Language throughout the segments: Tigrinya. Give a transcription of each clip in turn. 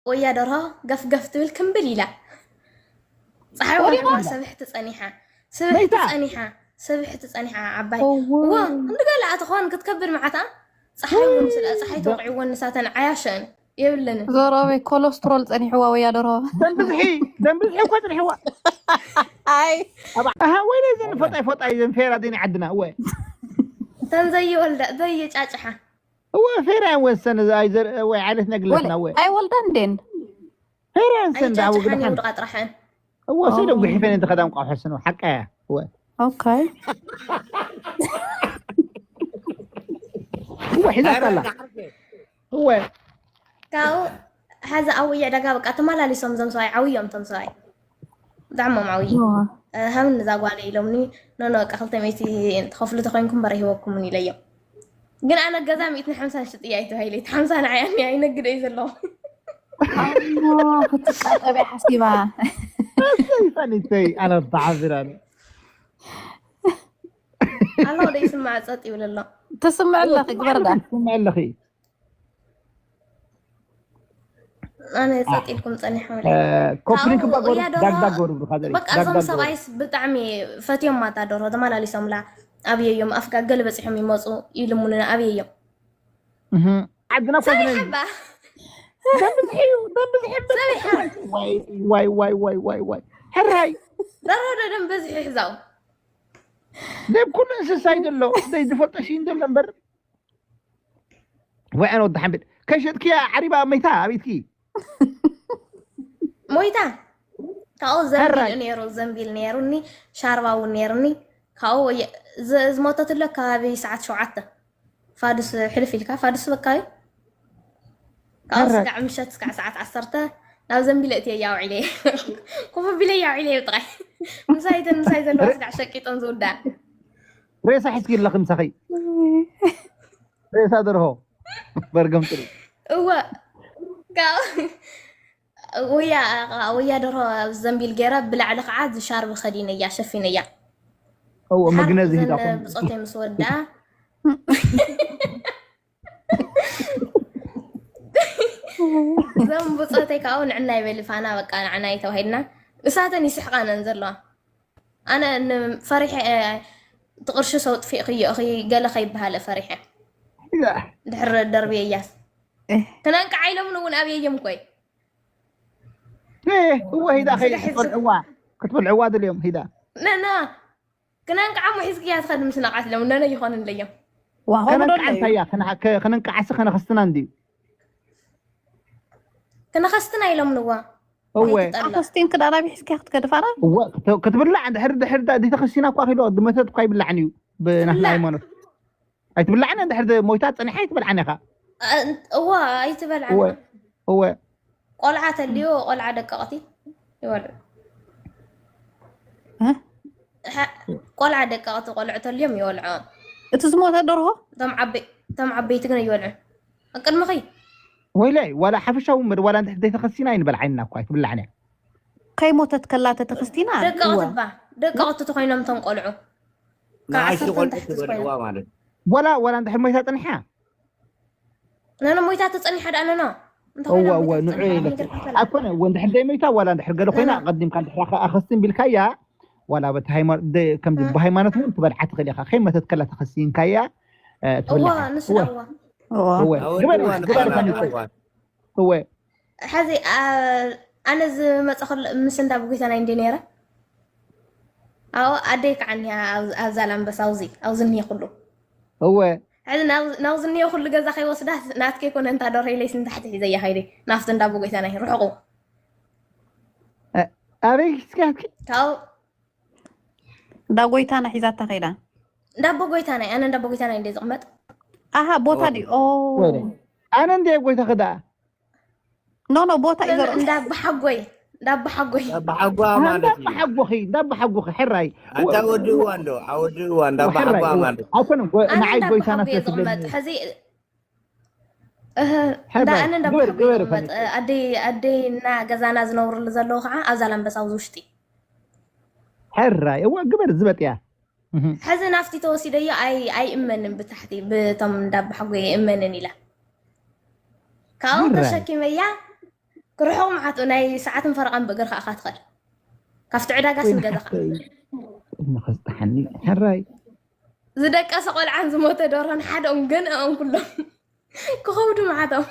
ወያ ደርሆ ገፍገፍ ትብል ክምብል ኢላ። ፀሓይ ወዲቓ። ወዲቓ ሰብሕቲ ፀኒሓ። ስብሕቲ መይታ? ፀኒሓ። ስብሕቲ ፀኒሓ ዓባይ። እዎ። እዎ፣ እንድገላ ትኾን ክትከብድ መዓታ። ፀሓይ እውን ስለ ፀሓይ ደ- ተወቂዕወን ንሳተን ዓያሸን የብለንን። ዘረበይ ኮለስትሮል ጸኒሕዋ ወያ ደርሆ። ደም ብዝሒ፣ ደም ብዝሒ እኮ ጸኒሕዋ። ኣይ። ኣሃ፣ ወይለ ዘን ፎጣይ ፎጣይ ዘን ፌራ ደን ዓድና፣ እወ። እተን ዘይወልዳ፣ ዘይጫጭሓ። እወ፣ ፌራ ወሰን፣ እዛ ኣይ ዘር-፣ ወይ ዓይነት ነግለትና፣ ወለ-፣ እወ። ኣይወልዳ እንዴን? ፌራ ወሰን፣ ዳው ኣይጫጭሓን ግድሓን። ይውድቓ ጥራሐን። እወ፣ ሰደም ኦ። ጉሒፈን እንተ ኸዳም ቋሕ ሕስኑ፣ ሓቃያ፣ እወ። ኦኬ። እወ፣ ሒዛታ ኣላ። እወ። ካብኡ ሓዚ ኣብ ዕዳጋ በቃ ተመላሊሶም እዞም ሰብኣይ ዓብዮም እቶም ሰብኣይ። ብጣዕሚ እዮም ዓብዩ። እወ። እ፣ ሃብኒ እዛ ጓለይ ኢሎምኒ፣ ኖ፣ ኖ፣ በቃ ክልተ ሚእቲ ትኸፍሉ ተኾይንኩም በረ ሂበኩምን ኢለዮም። ግን ኣነ ገዛ ሚእትን ሓምሳን ሽጥያ እዩ ተባሂለ፣ እቲ ሓምሳ ንዓይ ኣኒ ኣይነግደ እዩ ዘለኹ። ኣሞ፣ ክትቃጠብ እያ ሓሲባ። እሰይ፣ ፈኒተይ፣ ኣነ ተሓቢራኒ። ኣለኹ ዶ ይስማዕ ጸጥ ይብል ኣሎ። ትስምዕ ኣለኺ፣ ግበር ደኣ። ትስምዕ ኣለኺ። ኣነ ጸጥ ኢልኩም ጸኒሖም እ፣ ኢለ። ኮፕሊንግ ካብኡ እባ ጎሩ-፣ እያ ደርሆ፣ ዳግዳግ ጎሩ ብኻ ዘርኢ። በቃ እዞም ዳግዳግ ጎሩ። ሰብኣይስ ብጣዕሚ ፈትዮም ማታ ደርሆ፣ ተመላሊሶምላ ኣብየዮም፣ ኣፍጋ ገለ በጺሖም ይመጹ፣ ይልምኑና፣ ኣብየዮም። እህ፣ ዓድና ኮፕሊንግ። ሰሪሐባ። ደም ብዝሒ እዩ፣ ደም ብዝሒ እዩ። ሰሪሐ። ዋይ፣ ዋይ፣ ዋይ። ሕራይ። ደርሆ ዶ ደም በዝሒ ይሕዛው? ደም ኩሉ እንስሳ እዩ ዘሎ፣ ደይ ዝፈልጦ ሽዩ ዘሎ እምበር። ወይ ኣነ ወዲ ሓምቢል። ከይሸጥክያ ዓሪባ መይታ ኣቤትኪ። ሞይታ። ካብኡ ዘንቢል ሕራይ። ነይሩ፣ ዘንቢል ነይሩኒ፣ ሻርባ እውን ነይሩኒ። ካብኡ የ-፣ ዝ-፣ ዝሞተትሎ ከባቢ ሰዓት ሸውዓተ። ፋዱስ ሕልፍ ኢልካ፣ ፋዱስ በቃ እዩ። ካብኡ ሕራይ። ስጋዕ ምሸት ስጋዕ ሰዓት ዓሰርተ ናብ ዘንቢል እትየ እያ ውዒለ። ኮፍ ኣቢለ እያ ውዒለ ጥራይ። ምሳይተን፣ ምሳይ ዘለዋ ስጋዕ ሸቂጠን ዝውዳእ። ሬሳ ሒዝኪ ኣለኺ ምሳኺ። ሬሳ ደርሆ። በርገም ጥሪ። እወ። ካብ-፣ ወያ፣ ወያ ደርሆ ኣብ ዘንቢል ገይረ፣ ብላዕሊ ከዓ ዝሻርቢ ከዲነያ፣ ሸፊነያ። እወ፣ ሓር መግነዚ ዘን ሂዳ ኮን-፣ ብጾተይ ምስ ወድኣ፣ ዘን ብጾተይ ካብኡ ንዕና ይበሊ ፋና፣ በቃ ንዓና እዩ ተባሂልና። እሳተን ይስሕቓነን ዘለዋ። ኣነ ን-፣ ፈሪሐ፣ እቲ ቅርሺ ሰው ጥፊእክዮ እኺ ገለ ከይበሃለ ፈሪሐ። ኢዛ። ድሕሪ ደርብየያስ። እህ። ክነንቅዓ ኢሎምኒ እውን ኣብየዮም ኮይ። እህ፣ እወ፣ ሂዳ ኸይ ስራሕ ክትበልዕዋ፣ ክትበልዕዋ ድልዮም፣ ሂዳ። ነ-፣ ነ-፣ ክነንቅዓ እሞ ሒዝክያ ትኸድ ምስ ነቓት ኢሎም፣ ነነ ይኾንለዮም። ዋሆ ከነንቅዓ ብሎለዩ። እንታይ እያ? ከነ-፣ ከ-፣ ከነንቅዓሲ ከነኸስትና እንድዩ። ክነኸስትና ኢሎምንዋ። እወ። ኣይትጠልቕ። ኣኸስቲን ክዳን ኣቢሕስኪ ክትከዲ ፋራ? እወ፣ ክተ-፣ ክትብላዕ እንድሕር፣ ድሕር ዳ-፣ ዲተኸሲና እኳ ኪሎ፣ ድመተት እኳ ይብላዕን እዩ፣ ብናትና ትብላዕ። ሃይማኖት። ኣይትብላዕን፣ እንድሕር ደ-፣ ሞይታ ጸኒሓ ኣይትበልዓን ኢኻ። እ-፣ እወ፣ ኣይትበልዓን። እወ፣ እወ። ቆልዓ ተልዮ፣ ቆልዓ ደቀቕቲ ይበልዑ። እ? ሓ-፣ ቆልዓ ደቀቕቲ ቆልዑ ተልዮም ይበልዑ። እቲ ዝሞተ ደርሆ? እቶም ዓበይ-፣ እቶም ዓበይቲ ግን ኣይበልዑ። ኣብ ቅድሚኺ። ወይለይ፣ ዋላ ሓፈሻዊ መድ-፣ ዋላ እንድሕር ዘይተኸሲና ኣይንበልዓይና እኳ፣ ኣይትብላዕን እያ። ከይሞተት ከላ ተተኸስቲና? ደቀቕቲ እወ። እባ፣ ደቀቕቲ ተኾይኖም እቶም ቆልዑ። ካብ ንኣሽቱ ዓሰርተ ቆልዑ ንታሕቲ ዝኾኑ። ትበልዕዋ ማለት። ዋላ፣ ዋላ እንድሕር ሞይታ ጸኒሓ? ነነ ሞይታ ተጸኒሓ ደኣ ነኖ። እንታይ እወ፣ ኮይና እወ፣ ሞይታ ንዑ ተጸኒሓ? ኢለ። ነገር ከይፈላ። ኣይኮነ፣ እወ፣ እንድሕር ዘይሞይታ ዋላ እንድሕር ገለ ኮይና ነነ። ኣቐዲምካ እንድሕር ኣኸ-፣ ኣኸስቲን ቢልካያ፣ ዋላ በቲ ሃይማ-፣ ደ-፣ ከምዚ እ። ብሃይማኖት እውን ትበልዓ ትኽእል ኢኻ። ከይመተት ከላ ተኸሲንካያ፣ እ፣ እወ፣ ትብልዓ። ንሱ እወ። ደኣ እወ። እወ። ኣወድዋ ግበሪ፣ ግበሪ ንባና ፈኒተይ። እወ። እወ። ሕዚ፣ ኣ-፣ ኣነ ዝመጸ ከሎ ምስ እንዳ ብጎይታ ናይ እንዲ ነይረ። ኣዎ፣ ኣደይ ከዓ እኒኣ ኣብ፣ ኣብ ዛላምበሳ፣ ኣብዚ፣ ኣብዚ እኒሄ ኩሉ። እወ። ሕዚ ናብ፣ ናብዚ እኒሄ ኩሉ ገዛ ከይወስዳ፣ ናትከይ ኮነ እንታ ዶር ኢለይስ ንታሕቲ ሒዘያ ከይደ፣ ናብቲ እንዳ ብጎይታ ናይ ርሑቑ። እ፣ ኣበይ ሒዝካትኪ? ካብኡ እንዳ ጎይታና ሒዛታ ከይዳ። እንዳ ኣቦ ጎይታናይ፣ ኣነ እንዳ ኣቦ ጎይታናይ እንደ ዝቕመጥ። ኣሃ፣ ቦታ ኣዎ። ድዩ? ኦ። ወይኔ። ኣነ እንደ ጎይታ ክዳ። ኖ፣ ኖ፣ ቦታ እዩ ኣነ ዘርኡ። እንዳ ኣቦ ሓጎይ፣ እንዳ ኣቦ ሓጎይ። እንዳ ኣቦ ሓጓ ኣሃ፣ ማለት እንዳ እዩ። ኣቦ ሓጎኺ፣ እንዳ ኣቦ ሓጎኺ፣ ሕራይ። ኣታ ወ-፣ ወዲ እዋ እንዶ፣ ኣ ወዲ እዋ፣ እንዳ ኣቦ ሕራይ፣ ሓጓ እዎ። ማለት እዩ። ኣይኮነን፣ ጎ-፣ ኣነ ንዓይ እንዳ ኣቦ ጎይታና ሓጎይ እየ ተስለኒ። ዝቕመጥ። ሕዚ፣ እህ፣ እንዳ ሕራይ፣ ኣነ እንዳ ኣቦ ግበር፣ ሓጎይ ግበር እየ ዝቕመጥ። ፈኒት። ኣደይ፣ ኣደይ እና ገዛና ዝነብርሉ ዘለዉ ከዓ ኣብ ዛላምበሳ ኣብዚ ውሽጢ። ሕራይ፣ እዋ፣ ግበር ዝበጥያ። እህ። ሕዚ ናብቲ ተወሲደዮ ኣይ-፣ ኣይእመንን ብታሕቲ፣ ብቶም እንዳ ኣቦ ሓጎይ ኣይእመንን ኢላ። ካብኡ ሕራይ። ተሸኪመያ፣ ርሑቕ መዓት ናይ ሰዓትን ፈረቓን ብእግርኻ ኢኻ ትኸድ። ካብቲ ዕዳጋስ ንገዛኻ። ንኸስጥሓኒ ሕራይ ዝደቀሰ ቆልዓን ዝሞተ ደርሆን ሓደኦም ገንኦም ኩሎም ክኸብዱ መዓቶም።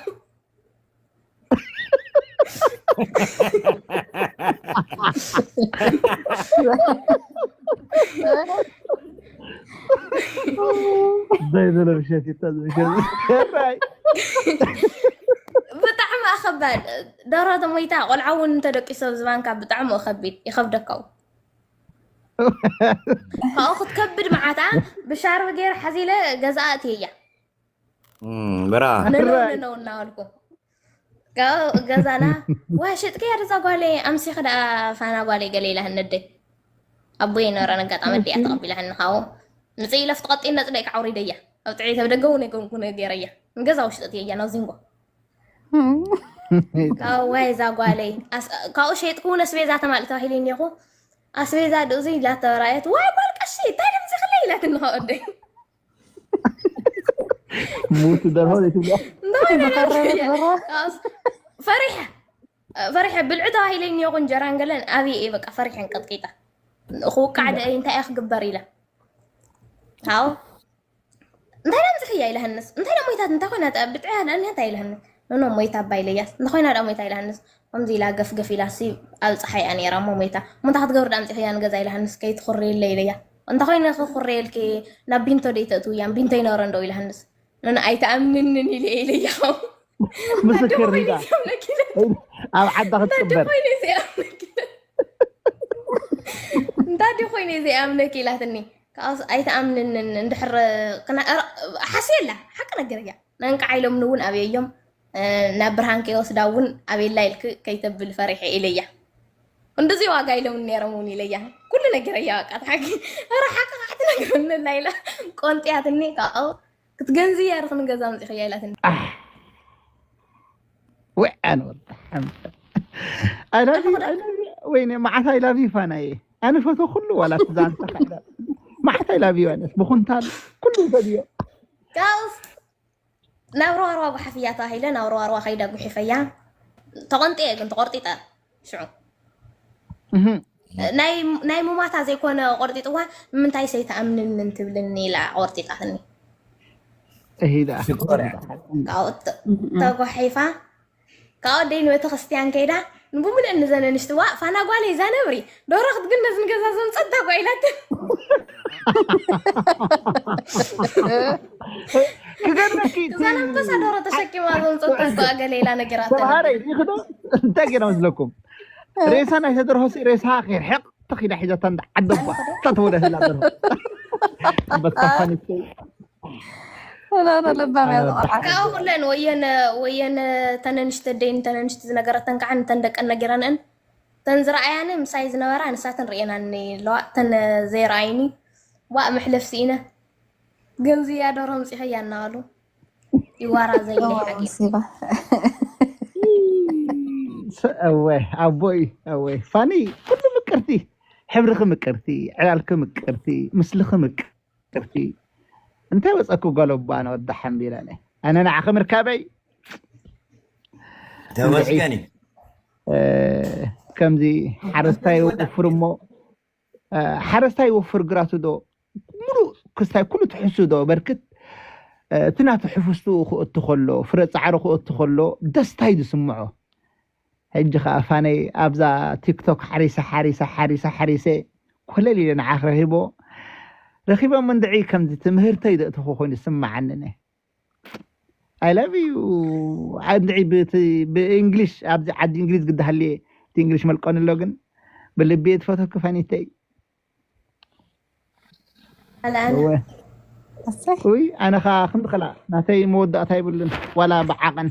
እንታይ ዝበለ ምሸት እዩ እታ ዝምሸት? ሕራይ ብጣዕሚ ኣኸባድ ደርሆ ተሞይታ ቆልዓ እውን እንተደቂሶ ዝባንካ ብጣዕሚ ከቢድ ይኸብደካ። ካብኡ ክትከብድ መዓታ ብሻርቢ ገይረ ሓዚለ ገዛኣ እትየያ ብራ ነነው ነነው እናበልኩ ካብኡ ገዛና ዋ ሸጥክያ ደዛ ጓለይ ኣምሲኺ ደኣ ፋና ጓለይ ገለ ኢላ ህነደይ ኣቦይ ነበረ ነጋጣሚ ኣዲኣ ተቐቢላኒ ካብኡ ምፅእ ኢለ ፍትቐጢን ነፅደይ ክዓውሪደያ ኣብ ጥዕይ ተብደገ እውን ኣይኮንኩ ገይረያ ንገዛ ውሽጢ እትየያ ናብ ዚንጎ ካብኡ ዋይ እዛ ጓለይ ኣስ- ካብኡ ሸይጥኩ እውን ኣስቤዛ ተማልእ ተባሂለ እኒኹ ኣስቤዛ ድእዙ ኢላ ተበራየት ዋይ ጓል ቀሺ እንታይ ደምዚ ክለ ኢላት እንኸ ወደይ ሙት ደርሆ ዘይትብልያ ፈሪሐ ፈሪሐ ብልዒ ተባሂለ እኒኹ እንጀራን ገለን ኣብየ እየ በቃ ፈሪሐን ቀጥቂጣ ክውቃዕ ደአ እንታይ እየ ክግበር ኢለ ሃው እንታይ ዳ ምፅሕያ ኢለሃንስ እንታይ ዳ ሞይታት እንታይ ኮይና ብጥዕያ ዳ እንታይ ኢለሃንስ ኖኖ ሞይታ ኣባ ኢለያስ እንታይ ኮይና ዳ ሞይታ ኢለሃንስ ከምዚ ኢላ ገፍገፍ ኢላ ሲ ኣብ ፀሓይ እያ ነይራ እሞ ሞይታ እሞ እንታይ ክትገብር ዳ ምፅሕያ ንገዛ ኢለሃንስ ከይትኩርየለ ኢለያ እንታይ ኮይነ ክኩርየልኪ ናብ ቢንቶ ደይ ተእትውያን ቢንቶ ይነበረ እንደው ኢለሃንስ ኖኖ ኣይትኣምንንን ኢለ ኢለያ ምስክር ሪዳ ኣብ ዓዳ ክትቅበር እንታይ ዲ ኮይነ ዘይኣምነኪ ኢላትኒ ካብስ ኣይትኣምንንን እንድሕር ሓስየላ ሓቂ ነገር እያ ነንቃዓ ኢሎምኒ እውን ኣብየዮም ናብ ብርሃን ከይወስዳ እውን ኣበላ ኢልክ ከይተብል ፈሪሐ ኢለያ እንደዚ ዋጋ ኢሎም ነይሮም እውን ኢለያ ኩሉ ነገር እያ በቃ ሓቂ ረ ሓቂ ሓቲ ነገር ንላ ኢላ ቆንጥያትኒ ካብኡ ክትገንዝያ ርኽን ገዛ ምፅእኽያ ኢላትኒ ውዕ ኣነ ወላ ሓምሳ ወይኔ መዓት ኣይላቪ ፋናየ ኣነ ፈቶ ኩሉ ዋላ ትዛንታ መዓት ኣይላቪ ኣነስ ብኩንታል ኩሉ ይፈልዮ ካብኡስ ናብ ሩዋሩዋ ጉሓፍያ ተባሂለ ናብ ሩዋሩዋ ከይደ ጉሒፈያ ተቆንጥየ ግን ተቆርጢጠ ሽዑ ናይ ሙማታ ዘይኮነ ቆርጢጥዋ ንምንታይ ሰይትኣምንንን ትብልኒ ኢላ ቆርጢጣትኒ እሂዳ ሽኮር ተጓሒፋ ካብ ወደይ ንቤተ ክርስትያን ከይዳ ንብሙልእን ንዘን ኣንሽቲ ዋእ ፋና ጓለይ እዛ ነብሪ ደሮ ክትግነዝ ንገዛ ዘምፀት እኮ ኢላትን ክገርመኪ እዛ ኣንበሳ ደሮ ተሸኪማ ዘምፀት እኮ ገለ ኢላ ነገራት ተምሃረ ይኽዶ እንታይ ገይራ መስለኩም ሬሳ ናይ ተደርሆ ሬሳ ከይርሕቕ ተኺዳ ሒዛታ እንዳ ዓደባ እታ ተወዳትላ ደርሆ ኣንበሳ ፋኒት ለባም እያ ዝቆልዓ ካብኡ ኩለን ወየነ ወየነ ተነንሽቲ ደይን ተነንሽቲ ዝነገረተን ከዓ ንተን ደቀን ነጊረንእን ተን ዝረኣያኒ ምሳይ ዝነበራ ንሳተን ርእየናኒ ኣለዋ ተን ዘይረኣይኒ ዋእ መሕለፍ ስኢነ ገንዝያ ዶሮ ምፂኸያ እናበሉ ይዋራ ዘይለ ሓቂ ሲባ እወ ኣቦይ እወ ፋኒ ኩሉ ምቅርቲ ሕብርኺ ምቅርቲ ዕላልኪ ምቅርቲ ምስልኺ ምቅርቲ እንታይ ወፀኩ ጓል እባ ነወዳ ሓምቢላለ ኣነ ንዓኺ ምርካበይ ተመስገን እዩ ከምዚ ሓረስታይ ወፍር እሞ ሓረስታይ ወፍር ግራቱ ዶ ሙሉእ ክስታይ ኩሉ ትሕሱ ዶ በርክት እቲ ናቱ ሕፍስቱ ክእቱ ከሎ ፍረ ፃዕሪ ክእቱ ከሎ ደስታ እዩ ዝስምዖ ሕጂ ከዓ ፋነይ ኣብዛ ቲክቶክ ሓሪሰ ሓሪሰ ሓሪሰ ሓሪሰ ኮለል ኢለ ንዓኽ ረኺቦ ረኺቦም እንድዒ ከምዚ ትምህርተይ ዘእተኹ ኮይኑ ስማዓንነ I love you እንድዒ ብእንግሊሽ ኣብዚ ዓዲ እንግሊዝ ግዳሃልየ እቲ እንግሊሽ መልቀኑ ኣሎ ግን ብልቢ ትፈተኩ ፋኒተይ ኣልኣን እወ ውይ ኣነ ኸዓ ክንዲ ኸላ ናተይ መወዳእታ የብሉን ዋላ ብዓቐን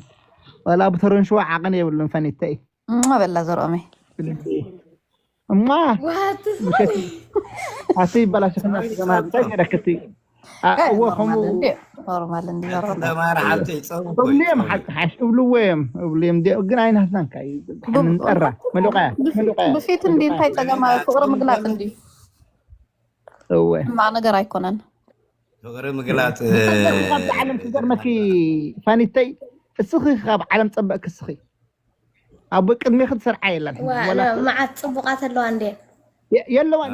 ዋላ ብተረንሽዋ ዓቐን የብሉን ፈኒተይ እማ በላ ዘርኦመይ እማ ዋት ኣቲ ይበላሽኽና ተማሪ እንታይ ገይረክቲ እወ ከምኡ ኖርማል እንዲ ዘርኦ ተማሪ ሓብተይ ፀሩ እብሉ እዮም ሓቂ ሓሽ እብልዎ እዮም እብሉ እዮም እንዲዮ ግን ኣይናትናን ካዩ ንጠራ መሉቃያ መሉቃያ ብፊት እንዲ እንታይ ፀገም ኣብ ፍቅሪ ምግላፅ እንዲ እወ ሕማቅ ነገር ኣይኮነን ፍቅሪ ምግላፅ ካብዚ ዓለም ክገርመኪ ፋኒተይ እስኺ ካብ ዓለም ፀበቅኪ እስኺ ኣቦይ ቅድሜ ክትሰርዓ የላን ሕጂ። ወላ መዓት ፅቡቃት ኣለዋ እንዴ? የለዋን።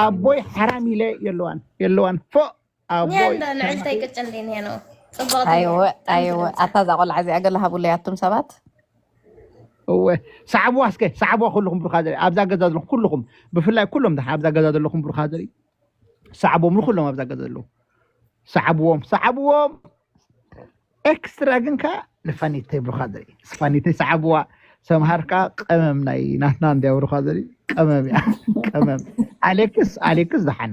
ኣቦይ ሓራም ኢለ የለዋን፣ የለዋን። ፎ ኣቦይ እንዳ ንዕልተይ ቅጭ እንዴ ነው? ፅቡቅ ኣይወ ኣይወ። ኣታ እዛ ቆልዓ እዚኣ ገለ ሃቡለይ ኣቱም ሰባት። እወ፣ ሰዓብዋ እስከ፣ ሰዓብዋ ኩልኹም ብሩኻ ዘርኢ ኣብዛ ገዛ ዘለኹም ኩልኹም፣ ብፍላይ ኩሎም ኣብዛ ገዛ ዘለኹም ብሩኻ ዘርኢ ሰዓብዎም ንኩሎም ኣብዛ ገዛ ዘለዉ ሰዓብዎም፣ ሰዓብዎም። ኤክስትራ ግን ከ ንፋኒተይ ብሩኻ ዘርኢ ፋኒተይ ሰዓብዋ። ሰምሃርካ ቀመም ናይ ናትና እንዲያ ብሩኻ ዘርኢ ቀመም እያ። ቀመም። ኣሌክስ፣ ኣሌክስ ደሓን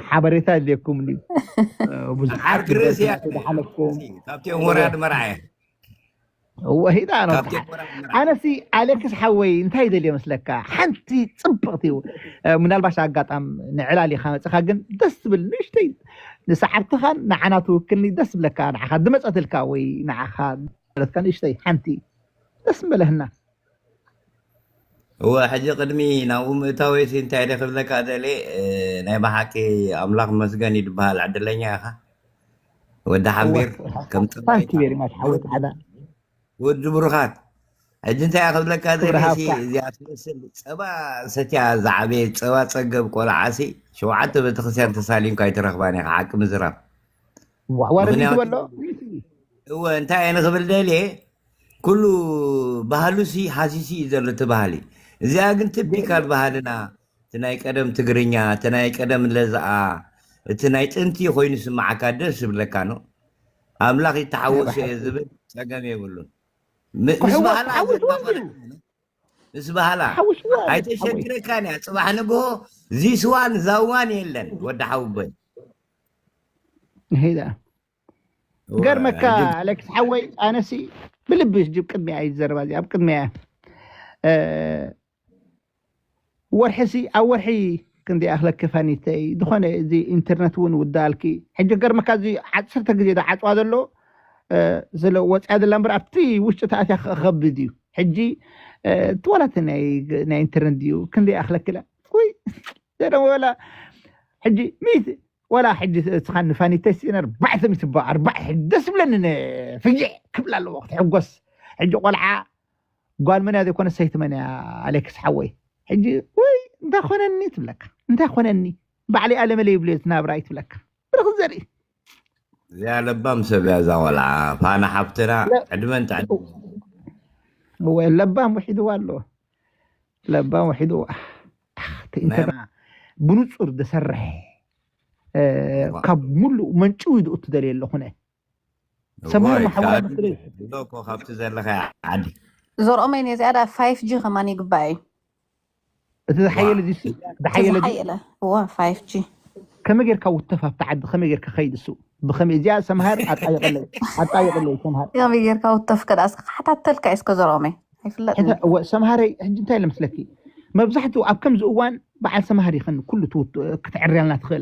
ሓበሬታ የድልየኩም እዩ። ብዙሓት ዝሓለፍኩም ካብቲኦም ወራድ መርዓ እየ ወሂዳ ነው። ኣነሲ ኣሌክስ ሓወይ እንታይ ይደልየ መስለካ? ሓንቲ ፅብቕቲ ምናልባሽ ኣጋጣም ንዕላል ኢኻ መፅኻ፣ ግን ደስ ትብል ንእሽተይ ንሰዓብትኻን ንዓና ትውክልኒ ደስ ብለካ፣ ንዓኻ ድመፀትልካ ወይ ንዓኻ ለትካ ንእሽተይ ሓንቲ ደስ ምበለህና። እወ፣ ሕጂ ቅድሚ ናብኡ ምእታወይሲ እንታይ ኢለ ክብለካ ደልየ፣ እ፣ ናይ ብሓቂ ኣምላኽ መስገን እዩ ዝበሃል። ዕድለኛ ኢኻ ወዲ ሓምቢር። ከም ጥራይ ታንኪ ቬሪ ማች ሓወይ ጻዕዳ። ወዲ ብሩኻት። ሕጂ እንታይ እያ ክብለካ ደልየ፣ ክብሪ ሲ-፣ ሃብካ። እዚኣ ትመስል ጸባ ሰትያ ዝዓበየት ጸባ ጸገብ ቆልዓ ሲ ሸውዓተ ቤተክርስትያን ተሳሊምካ ኣይትረኽባን ኢኻ፣ ሓቂ ምዝራብ። ዋሕዋረ ምኽንያቱ ቢቲ በሎ እወ፣ እንታይ እየ ንኽብል ደልየ፣ ኩሉ ባህሉሲ ሃሲሲ እዩ ዘሎ እቲ ባህሊ። እዚኣ ግን ትፒካል ባህልና፣ እቲ ናይ ቀደም ትግርኛ፣ እቲ ናይ ቀደም ለዝኣ፣ እቲ ናይ ጥንቲ ኮይኑ ስማዓካ ደስ ዝብለካ ነው። ኣምላኽ ይተሓወሶ እየ ዝብል ጸገም የብሉን። ም-፣ ምስ ክሕወስ ባህላ ክሓውስዎ ዘጋፈረ እንዲዩ። ምስ ባህላ ክሓውስዎ ኣለ። ኣይተሸግረካን እያ። ጽባሕ ንግሆ ዚስዋን ዛዋን የለን ወዲ ሓውቦይ። ሄዳ ገርመካ ኣሌክስ ሓወይ፣ ኣነሲ ብልቢ ሕጂ ኣብ ቅድሚያ እዩ ዝዘረባ፣ እዚ ኣብ ቅድሚያ እያ። እ፣ ወርሒ ሲ ኣብ ወርሒ ክንደይ ኣኽለኪ ፋኒተይ፣ ዝኾነ እዚ ኢንተርነት እውን ውዳልኪ። ሕጂ ገርመካ እዚ ዓሰርተ ግዜ ዶ ዓፅዋ ዘሎ እ፣ ስለ ወፅያ ዘላ እምበር ኣብቲ ውሽጢ ተኣትያ ክኸብድ እዩ። ሕጂ እ፣ እቲ ዋላ እቲ ናይ ናይ ኢንተርነት ድዩ ክንደይ ኣኽለኪ ኢላ ወይ ዘለ ወላ ሕጂ ሚት ወላ ሕጂ እስኻ ንፋኒተይ ስኢነ ኣርባዕተ ሚት እባ ኣርባዕ ሕጂ ደስ ብለኒ ነ-፣ ፍጅዕ ክብል ኣለዎ ክትሕጎስ። ሕጂ ቆልዓ ጓል መን እያ ዘይኮነ ሰይቲ መን እያ ኣሌክስ ሓወይ። ሕጂ ወይ እንታይ ኮነኒ ትብለካ እንታይ ኮነኒ ባዕለይ ኣለመለ ይብሉ እቲ ናብራ እዩ ትብለካ ብርኽ ዘርኢ እዚኣ ለባም ሰብ እያ እዛ ቆልዓ ፋና ሓፍትና። ዕድመን ጥዕና። እወ ለባም ውሒድዋ ኣሎ ለባም ውሒድዋ። ኣኽ፣ እቲ ኢንተርና ብንጹር ዝሰርሕ እ፣ ካብ ሙሉእ መንጭው ኢሉ እትደልየ ኣለኹነ ሰማይ እዋይ፣ ማሕበራዊ ካዲ መስለይ ዶ እኮ ካብቲ ዘለኻ ዓዲ። ዘርኦመይ ነዚኣ ዳ ፋይፍ ጂ ከማን ይግባእ እዩ። እቲ ዝሓየለ ዚሱ ዝሓየለ ዚ ዝሓየለ እዋ ፋይፍ ጂ ከመይ ጌርካ ውተፍ ኣብቲ ዓዲ ከመይ ጌርካ ከይድ እሱ ብኸመይ እዚኣ ሰምሃር ኣጣየቀለይ ኣጣየቀለይ ሰምሃር ከመይ ጌርካ ውተፍ ከዳስ ክሓታተልካ እዩ እስከ ዘርኦመይ ኣይፍለጥን ሕተ- እወ፣ ሰምሃረይ ሕጂ እንታይ ኢለ መስለኪ መብዛሕትኡ ኣብ ከምዚ እዋን በዓል ሰምሃር ይኸን ኩሉ ትውት- ክትዕርያልና ትኽእል